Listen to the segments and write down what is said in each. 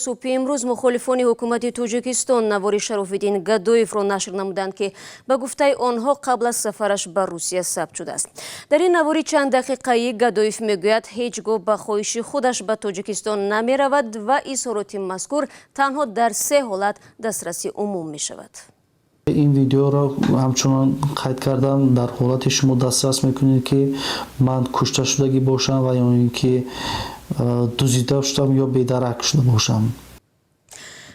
Субҳи имрӯз мухолифони ҳукумати Тоҷикистон навори Шарофиддин Гадоевро нашр намуданд, ки ба гуфтаи онҳо қабл аз сафараш ба Русия сабт шудааст. Дар ин навори чанддақиқаӣ Гадоев мегӯяд, ҳеҷ гоҳ ба хоҳиши худаш ба Тоҷикистон намеравад ва изҳороти мазкур танҳо дар се ҳолат дастраси умум мешавад. Ин видеоро ҳамчунон қайд кардам, дар ҳолате шумо дастрас мекунед, ки ман кушта шудагӣ бошам ва ё ин ки дуздида шудам ё бедарак шуда бошам.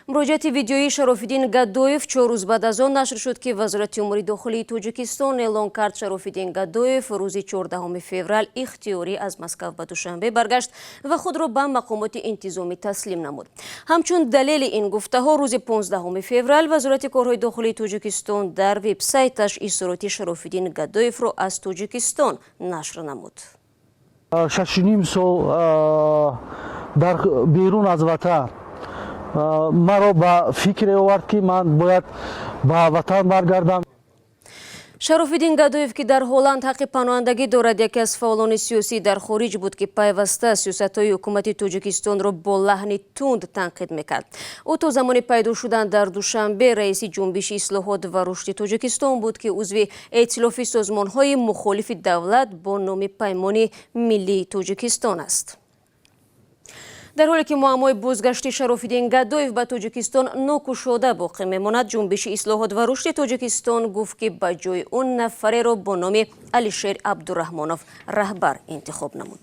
Муроҷиати видеоии Шарофиддин Гадоев 4 рӯз баъд аз он нашр шуд, ки Вазорати умури дохилии Тоҷикистон эълон кард, Шарофиддин Гадоев рӯзи 14 феврал ихтиёрӣ аз Москав ба Душанбе баргашт ва худро ба мақомоти интизомӣ таслим намуд. Ҳамчун далели ин гуфтаҳо, рӯзи 15 феврал Вазорати корҳои дохилии Тоҷикистон дар вебсайташ изҳороти Шарофиддин Гадоевро аз Тоҷикистон нашр намуд. 6,5 сол дар берун аз ватан маро ба фикре овард, ки ман бояд ба ватан баргардам. Шарофиддин Гадоев, ки дар Ҳолланд ҳаққи паноҳандагӣ дорад, яке аз фаъолони сиёсӣ дар хориҷ буд, ки пайваста сиёсатҳои ҳукумати Тоҷикистонро бо лаҳни тунд танқид мекард. Ӯ то замони пайдо шудан дар Душанбе раиси Ҷунбиши ислоҳот ва рушди Тоҷикистон буд, ки узви эътилофи созмонҳои мухолифи давлат бо номи Паймони миллии Тоҷикистон аст. Дар ҳоле ки муаммои бозгашти Шарофиддин Гадоев ба Тоҷикистон нокушода боқӣ мемонад, Ҷунбиши ислоҳот ва рушди Тоҷикистон гуфт, ки ба ҷои ӯ нафареро бо номи Алишер Абдураҳмонов раҳбар интихоб намуд.